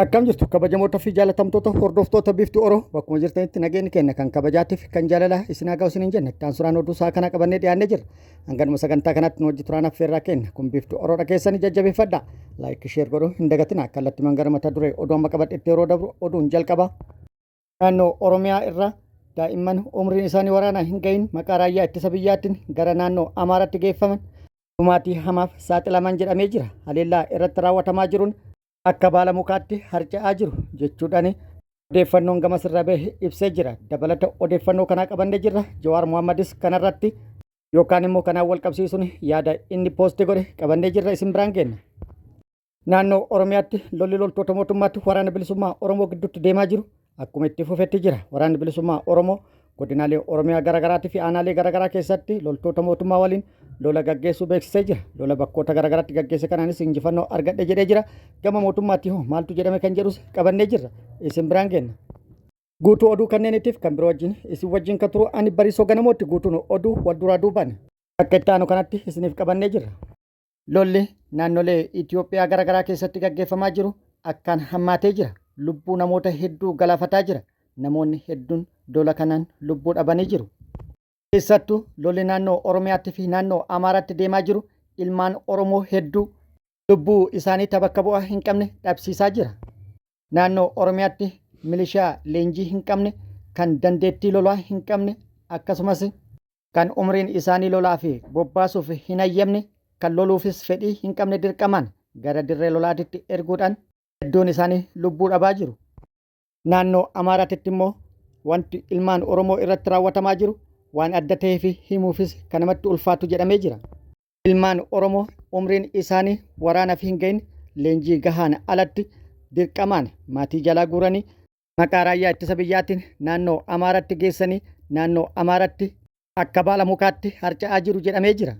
Akkam jirtu kabajamoota fi jaalatamtoota hordoftoota Biiftuu Oro bakkuma jirtanitti nageenyi keenya kan kabajaatiif kan jaalalaa isin haa ga'u isiniin jenna. Itti aansuraan oduu isaa kana qabannee dhiyaannee jirra. Hanganuma sagantaa kanatti nu wajji turaan affeerraa keenya kun Biiftuu Oroodha keessanii jajjabeeffadha. Like share godhuu hin dagatina. Kallattimaan gara mata duree oduu amma qabadhetti yeroo dabru oduun jalqaba. Naannoo Oromiyaa irraa daa'imman umriin isaanii waraanaa hin gahin maqaa raayyaa ittisa biyyaatiin gara naannoo Amaaraatti geeffaman dhumaatii hamaaf saaxilaman jedhamee jira. Haleellaa irratti raawwatamaa jiruun akka baala mukaatti harca'aa jiru jechuudhaan odeeffannoon gamas irraa bahe ibsee jira. Dabalata odeeffannoo kanaa qabannee jirra. Jawaar Mohaammadis kanarratti yookaan immoo kanaan wal qabsiisuun yaada inni poosti godhe qabannee jirra isin biraan geenna. Naannoo Oromiyaatti lolli loltoota mootummaatti waraana bilisummaa Oromoo gidduutti deemaa jiru akkuma itti fufetti jira. Waraanni bilisummaa Oromoo godinaalee Oromiyaa garaagaraatii fi aanaalee garaagaraa keessatti loltoota mootummaa waliin lola gaggeessuu beeksisee jira. Lola bakkoota garaagaraatti gaggeesse kanaanis injifannoo argadhe jedhee jira. Gama mootummaatti hoo maaltu jedhame kan jedhus qabannee jirra. Isin biraan geenna. Guutuu oduu kanneeniitiif kan biroo wajjin isin wajjin kan turu ani Bariisoo Ganamootti guutuun oduu wal duraa duubaan akka itti aanu kanatti isiniif qabannee jirra. Lolli naannolee Itoophiyaa garaagaraa keessatti gaggeeffamaa jiru akkaan hammaatee jira. Lubbuu namoota hedduu galaafataa jira. Namoonni hedduun lola kanaan lubbuu dhabanii jiru. Keessattuu lolli naannoo Oromiyaatti fi naannoo Amaaraatti deemaa jiru ilmaan Oromoo hedduu lubbuu isaanii ta bakka bu'aa hin qabne dhabsiisaa jira. Naannoo Oromiyaatti milishaa leenjii hin qabne, kan dandeettii lolaa hin qabne akkasumas kan umriin isaanii lolaa fi bobbaasuuf hin hayyamne, kan loluufis fedhii hin qabne dirqamaan gara dirree lolaatitti erguudhaan hedduun isaanii lubbuu dhabaa jiru. Naannoo Amaaraatitti immoo wanti ilmaan Oromoo irratti raawwatamaa jiru waan adda ta'ee fi himuufis kan namatti ulfaatu jedhamee jira. Ilmaan Oromoo umriin isaanii waraanaaf hin gahin leenjii gahaan alatti dirqamaan maatii jalaa guuranii maqaa raayyaa ittisa biyyaatiin naannoo Amaaratti geessanii naannoo Amaaratti akka baala mukaatti harca'aa jiru jedhamee jira.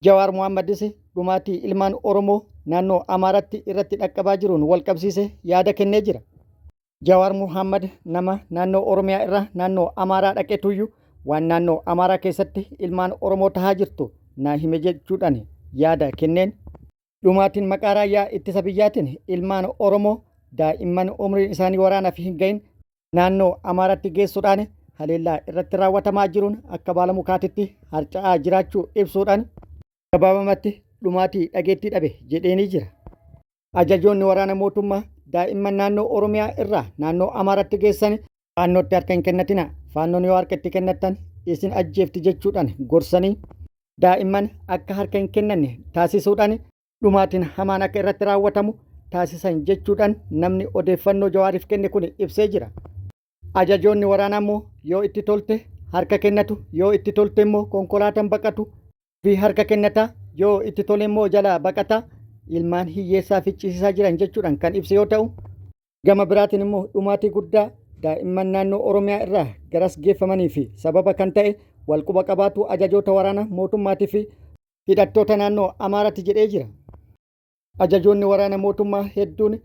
Jawaar Mohaammadis dhumaatii ilmaan Oromoo naannoo Amaaratti irratti dhaqqabaa jiruun wal qabsiise yaada kennee jira. Jawaar Mohaammad nama naannoo Oromiyaa irraa naannoo Amaaraa dhaqetuyyuu waan naannoo Amaaraa keessatti ilmaan Oromoo tahaa jirtu naa hime jechuudhaan yaada kenneen dhumaatiin maqaa raayyaa ittisa biyyaatiin ilmaan Oromoo daa'imman umriin isaanii waraanaaf hin gahin naannoo Amaaratti geessuudhaan haleellaa irratti raawwatamaa jiruun akka baala mukaatitti harca'aa jiraachuu ibsuudhaan gabaabamatti dhumaatii dhageettii dhabe jedheenii jira. Ajajoonni waraana mootummaa daa'imman naannoo Oromiyaa irraa naannoo Amaaratti geessan faannootti harka hin kennatina. Faannoon yoo harka itti kennattan isin ajjeefti jechuudhaan gorsanii daa'imman akka harka hin kennanne taasisuudhaan dhumaatiin hamaan akka irratti raawwatamu taasisan jechuudhaan namni odeeffannoo Jawaariif kenne kun ibsee jira. Ajajoonni waraanaa immoo yoo itti tolte harka kennatu, yoo itti tolte immoo konkolaataan baqatu, fi harka kennataa yoo itti tole immoo jalaa baqataa ilmaan hiyyeessaa ficcisiisaa jiran jechuudhaan kan ibse yoo ta'u, gama biraatiin immoo dhumaatii guddaa daa'imman naannoo Oromiyaa irraa garas geeffamanii fi sababa kan ta'e walquba qabaatu ajajoota waraana mootummaatii fi hidhattoota naannoo Amaaraatti jedhee jira. Ajajoonni waraana mootummaa hedduun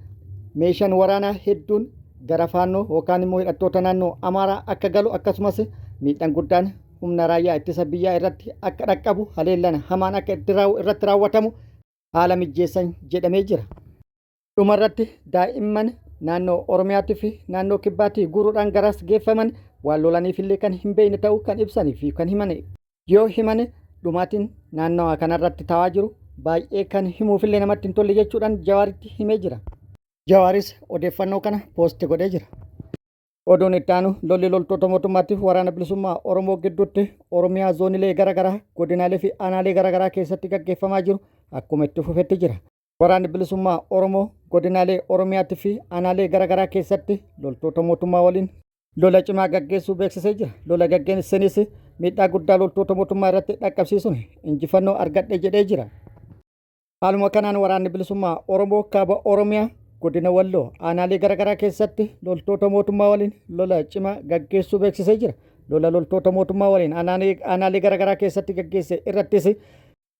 meeshaan waraanaa hedduun gara faannoo yookaan immoo hidhattoota naannoo Amaaraa akka galu akkasumas miidhaan guddaan humna raayyaa ittisa biyyaa irratti akka dhaqqabu haleellaan hamaan akka irratti raawwatamu haala mijjeessan jedhamee jira. Dhumarratti daa'imman naannoo Oromiyaatii fi naannoo Kibbaatii guuruudhaan garas geeffaman waan lolaniifillee kan hin beekne ta'uu kan ibsanii fi kan himan yoo himan dhumaatiin naannawa kanarratti ta'aa jiru baay'ee kan himuufillee namatti hin tolle jechuudhaan Jawaaritti himee jira. Jawaaris odeeffannoo kana poosti godhee jira. Oduun itti aanu lolli loltoota mootummaatiif waraana bilisummaa Oromoo gidduutti Oromiyaa zoonilee garaagaraa godinaalee fi aanaalee garaagaraa keessatti gaggeeffamaa jiru akkuma itti fufetti jira. Waraanni bilisummaa Oromoo godinaalee Oromiyaatti fi aanaalee garaagaraa keessatti loltoota mootummaa waliin lola cimaa gaggeessuu beeksisee jira. Lola gaggeessanis miidhaa guddaa loltoota mootummaa irratti dhaqqabsiisuun injifannoo argadhe jedhee jira. Haaluma kanaan waraanni bilisummaa Oromoo kaaba Oromiyaa godina Walloo aanaalee garaagaraa keessatti loltoota mootummaa waliin lola cimaa gaggeessuu beeksisee jira. Lola loltoota mootummaa waliin aanaalee garaagaraa keessatti gaggeesse irrattis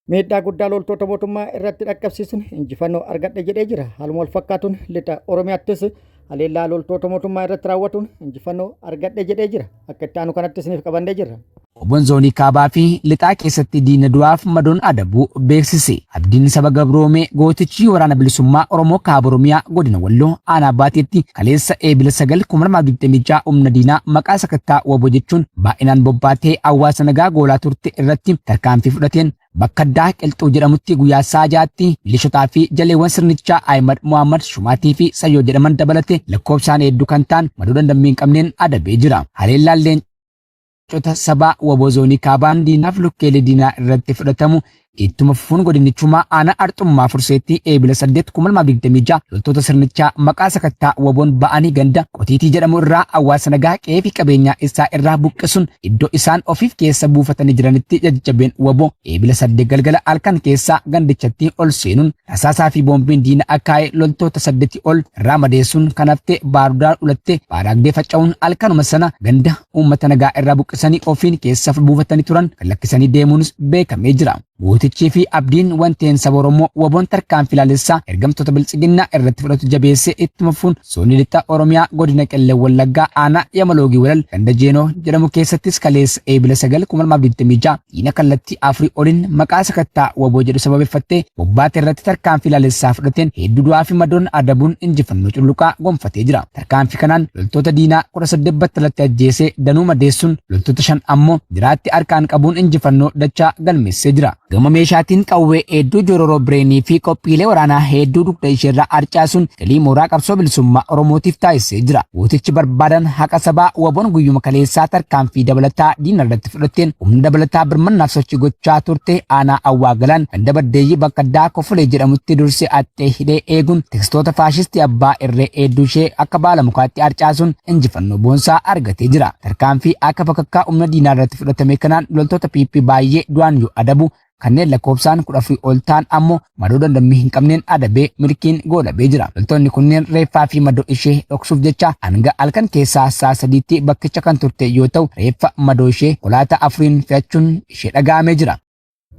miidhaa guddaa loltoota mootummaa irratti dhaqqabsiisuun injifannoo argadhe jedhee jira. Haaluma wal fakkaatuun lixa Oromiyaattis haleellaa loltoota mootummaa irratti raawwatuun injifannoo argadhe jedhee jira. Akka itti aanu kanatti isiniif qabannee jirra. Wbon Zoonii Kaabaa fi Lixaa keessatti diina du'aaf madoon adabuu beeksise. Abdiin saba gabroome gootichi Waraana Bilisummaa Oromoo Kaaba Oromiyaa Godina Walloo Aanaa Baateetti kaleessa Eebila 9, 2026 humna diinaa maqaa sakattaa wbo jechuun baay'inaan bobbaatee hawaasa nagaa goolaa turte irratti tarkaanfii fudhateen bakka addaa Qilxuu jedhamutti guyyaa sa'a 6tti milishotaa fi jaleewwan sirnichaa Ahimad Mohaammed Shumaatii fi Sayyoo jedhaman dabalatee lakkoofsaan hedduu kan ta'an madoo dandammii hin qabneen adabee jira. Haleellaan leencota sabaa wbo Zoonii Kaabaan diinaaf lukkeelee diinaa irratti fudhatamu ittuma fufuun godinichumaa aanaa Arxummaa Furseetti Eebila 8, 2026 loltoota sirnichaa maqaa sakattaa WBOn ba'anii ganda Qotiitii jedhamu irraa hawaasa nagaa qe'ee fi qabeenyaa isaa irraa buqqisuun iddoo isaan ofiif keessa buufatanii jiranitti jajjabeen wbo Eebila 8 galgala halkan keessaa gandichatti ol seenuun rasaasaa fi boombiin diina akaa'ee loltoota 8 ol irraa madeessuun kan hafte baarudaan ulatte baaraagdee faca'uun halkanuma sana ganda uummata nagaa irraa buqqisanii ofiin keessa buufatanii turan gad lakkisanii deemuunis beekamee jira. Gootichii fi abdiin wanteen saba Oromoo WBOn tarkaanfii laalessaa ergamtoota Biltsiginnaa irratti fudhatu jabeessee ittuma fufuun Zoonii Lixa Oromiyaa Godina Qellem Wallaggaa Aanaa Yamaloogii Walal ganda Jeenoo jedhamu keessattis kaleessa Eebila 9, 2026 diina kallattii afurii oliin maqaa sakattaa wbo jedhu sababeffattee bobbaate irratti tarkaanfii laalessaa fudhateen hedduu du'aa fi madoon adabuun injifannoo cululuqaa gonfatee jira. Tarkaanfii kanaan loltoota diinaa 18 battalatti ajjeesee danuu madeessuun loltoota 5 ammoo jiraatti harkaan qabuun injifannoo dachaa galmeessisee jira. Gama meeshaatiin qawwee hedduu jororoo bireenii fi qophiilee waraanaa hedduu dugda isheerraa harcaasuun galii mooraa qabsoo bilisummaa Oromootiif taasisee jira. Gootichi barbaadan haqa sabaa WBOn guyyuma kaleessaa tarkaanfii dabalataa diina irratti fudhatteen humna dabalataa birmannaaf sochii gochaa turte aanaa Awwaa Galaan ganda Baddeeyyii bakka addaa Kofolee jedhamutti dursee axxee hidhee eeguun tikstoota faashistii abbaa irree hedduu ishee akka baala mukaatti harcaasuun injifannoo boonsaa argatee jira. Tarkaanfii akka bakakkaa humna diinaa irratti fudhatame kanaan loltoota PP baay'ee du'aan yoo adabu kanneen lakkoofsaan 14 ol ta'an ammoo madoo dandammii hin qabneen adabee milkiin goolabee jira. Loltoonni kunneen reeffaa fi madoo ishee dhoksuuf jecha hanga halkan keessaa sa'a 3tti bakkicha kan turte yoo ta'u, reeffa madoo ishee konkolaataa afuriin fe'achuun ishee dhaga'amee jira.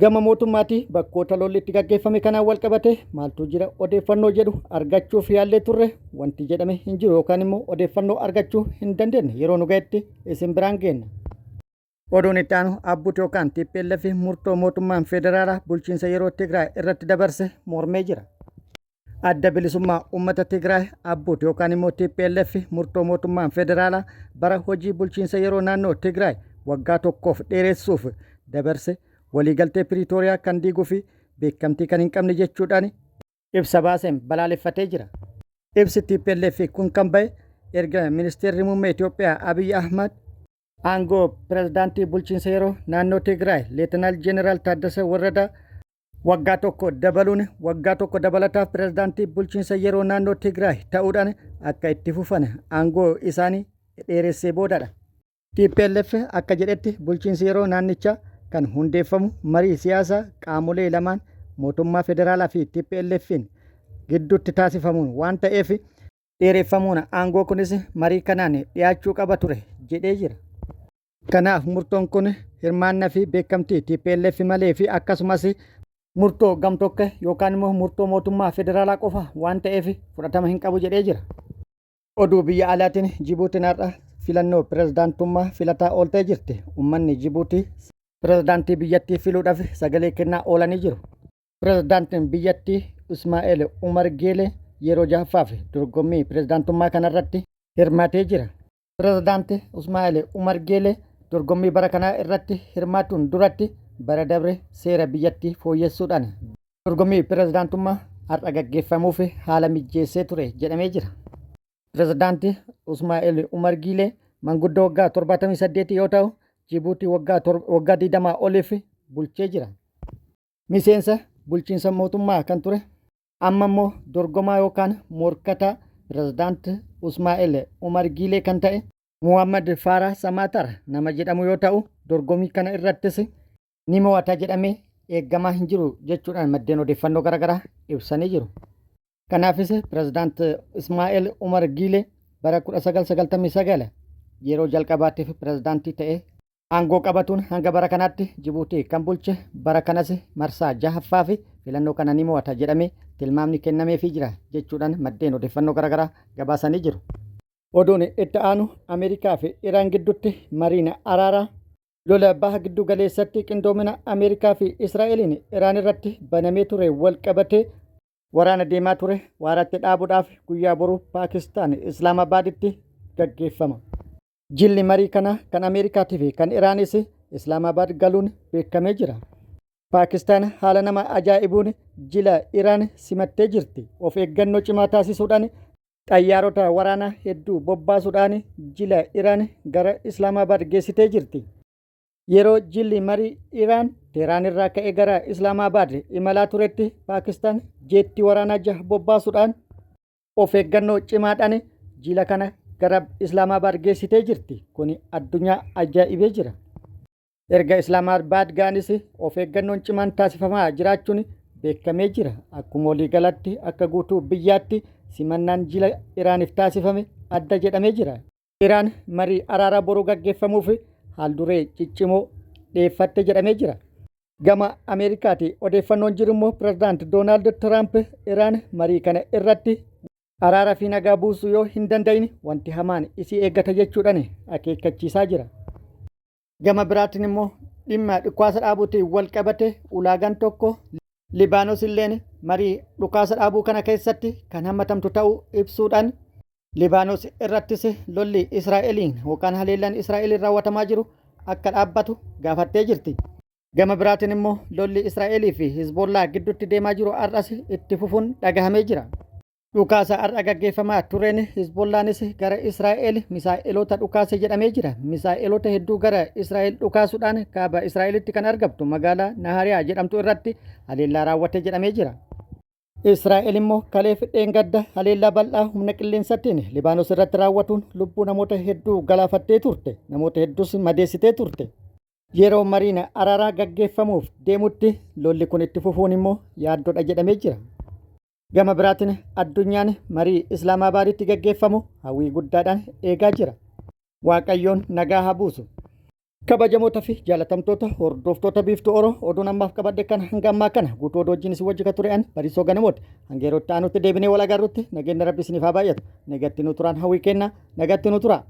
Gama mootummaatii bakkoota lolli itti gaggeeffame kanaan walqabatee maaltu jira odeeffannoo jedhu argachuuf yaallee turre wanti jedhame hin jiru yookaan immoo odeeffannoo argachuu hin dandeenye yeroo nu ga'etti isin biraan geenna. Oduun itti aanu Abbut yookaan tplf murtoo mootummaan federaalaa bulchiinsa yeroo Tigraay irratti dabarse mormee jira. Adda Bilisummaa Uummata Tigraay Abbut yookaan immoo tplf murtoo mootummaan federaalaa bara hojii bulchiinsa yeroo naannoo Tigraay waggaa tokkoof dheeressuuf dabarse waliigaltee Piriitooriyaa kan diiguu fi beekamtii kan hin qabne jechuudhaan ibsa baaseen balaaleffatee jira. Ibsi tplf kun kan ba'e erga ministeerri muummee Itoophiyaa Abiy Ahmad Aangoo Pirezidaantii Bulchiinsa Yeroo Naannoo Tigraay Leetanaal Jeneraal Taaddasee Warradaa waggaa tokko dabaluun waggaa tokko dabalataaf Pirezidaantii Bulchiinsa Yeroo Naannoo Tigraay ta'uudhaan akka itti fufan aangoo isaanii dheeressee boodadha. Tplf akka jedhetti bulchiinsi yeroo naannichaa kan hundeeffamu marii siyaasaa qaamolee lamaan mootummaa federaalaa fi TPLF'n gidduutti taasifamuun waan ta'eef Dheereffamuun aangoo kunis marii kanaan dhiyaachuu qaba ture jedhee jira. Kanaaf murtoon kun hirmaanna fi beekamtii tplf malee fi akkasumas murtoo gamtokke yookaan immoo murtoo mootummaa federaalaa qofa waan ta'eef fudhatama hin qabu jedhee jira. Oduu biyya alaatiin Jibuutiin har'a filannoo pirezidaantummaa filataa ooltee jirti. Uummanni Jibuutii pirezidaantii biyyattii filuudhaaf sagalee kennaa oolanii jiru. Pirezidaantiin biyyattii Ismaa'eel Umar Geelee yeroo jahaffaaf dorgommii pirezidaantummaa kanarratti hirmaatee jira. Pirezidaanti Ismaa'eel Umar Geelee dorgommii bara kanaa irratti hirmaachuun duratti bara dabre seera biyyattii fooyyessuudhaan dorgommii pirezidaantummaa har'a gaggeeffamuuf haala mijjeessee ture jedhamee jira. Pirezidaanti Ismaa'eel Umar Giilee manguddoo waggaa 78 yoo ta'u, Jibuutii waggaa 20 oliif bulchee jira. Miseensa bulchiinsa mootummaa kan ture amma immoo dorgomaa yookaan morkataa pirezidaant Usmaa'el Umar Giilee kan ta'e Muhammad Faaraa Samaatar nama jedhamu yoo ta'u dorgomii kana irrattis ni mo'ata jedhamee eeggamaa hin jiru jechuudhaan maddeen odeeffannoo garaagaraa ibsanii jiru. Kanaafis pirezidaant Ismaa'el Umar Giilee bara 1999 yeroo jalqabaatiif pirezidaantii ta'ee Aangoo qabatuun hanga bara kanaatti Jibuutii kan bulche bara kanas marsaa jahaffaa fi filannoo kana ni mo'ata jedhamee tilmaamni kennameefii jira jechuudhaan maddeen odeeffannoo garaagaraa gabaasanii jiru. Oduun itti aanu Ameerikaa fi Iraan gidduutti mariin araaraa. Lola Baha Giddu Galeessatti qindoomina Ameerikaa fi Israa'eliin Iraan irratti banamee ture wal qabatee waraana deemaa ture waaratti dhaabuudhaaf guyyaa boruu Paakistaan Islaamabaaditti gaggeeffama. Jilli marii kanaa kan Ameerikaatii fi kan Iraanis Islaamabaad galuun beekamee jira. Paakistaan haala nama ajaa'ibuun jila Iraan simattee jirti. Of eeggannoo cimaa taasisuudhaan xayyaarota waraanaa hedduu bobbaasuudhaan jila Iraan gara Islaamabaad geessitee jirti. Yeroo jilli marii Iraan Teeraan irraa ka'ee gara Islaamabaad imalaa turetti Paakistaan jeettii waraanaa jaha bobbaasuudhaan of eeggannoo cimaadhaan jila kana gara Islaamabaad geessitee jirti. Kuni addunyaa ajaa'ibee jira. Erga Islaamabaad ga'anis of eeggannoon cimaan taasifamaa jiraachuun beekamee jira. Akkuma waliigalatti akka guutuu biyyaatti simannaan jila Iraaniif taasifame adda jedhamee jira. Iraan marii araaraa boruu gaggeeffamuuf haalduree ciccimoo dhiyeeffatte jedhamee jira. Gama Ameerikaati odeeffannoon jiru immoo Pirezidaant Doonaald Tiraamp Iraan marii kana irratti araara fi nagaa buusuu yoo hin danda'in wanti hamaan isii eeggata jechuudhaan akeekkachiisaa jira. Gama biraatiin immoo dhimma dhukaasa dhaabuutiin wal qabate ulaagaan tokko Libaanos illeen marii dhukaasa dhaabuu kana keessatti kan hammatamtu ta'uu ibsuudhaan Libaanos irrattis lolli Israa'eliin yookaan haleellaan Israa'eliin raawwatamaa jiru akka dhaabbatu gaafattee jirti. Gama biraatiin immoo lolli Israa'elii fi Hizbollaa gidduutti deemaa jiru har'as itti fufuun dhagahamee jira. Dhukaasa har'a gaggeeffamaa tureen Hizbollaanis gara Israa'el misaa'eloota dhukaase jedhamee jira. Misaa'eloota hedduu gara Israa'el dhukaasuudhaan kaaba Israa'elitti kan argamtu magaalaa Nahariyaa jedhamtu irratti haleellaa raawwate jedhamee jira. Israa'el immoo kaleef dheengadda haleellaa bal'aa humna qilleensaatiin Libaanos irratti raawwatuun lubbuu namoota hedduu galaafattee turte. Namoota hedduus madeessitee turte. Yeroo mariin araaraa gaggeeffamuuf deemutti lolli kun itti fufuun immoo yaaddoodha jedhamee jira. Gama biraatiin addunyaan marii Islaamaabaaditti gaggeeffamu hawwii guddaadhaan eegaa jira. Waaqayyoon nagaa haa buusu. Kabajamoota fi jaalatamtoota hordoftoota Biiftuu Oro oduun ammaaf qabadhe kan hanga ammaa kana guutuu oduu wajjin isin wajji ka ture an Bariisoo Ganamooti. Hanga yeroo itti aanutti deebinee wal agarrutti nageenyi Rabbi isiniif haa baay'atu. Nagatti nu turaan hawwii kenna. Nagatti nu turaa.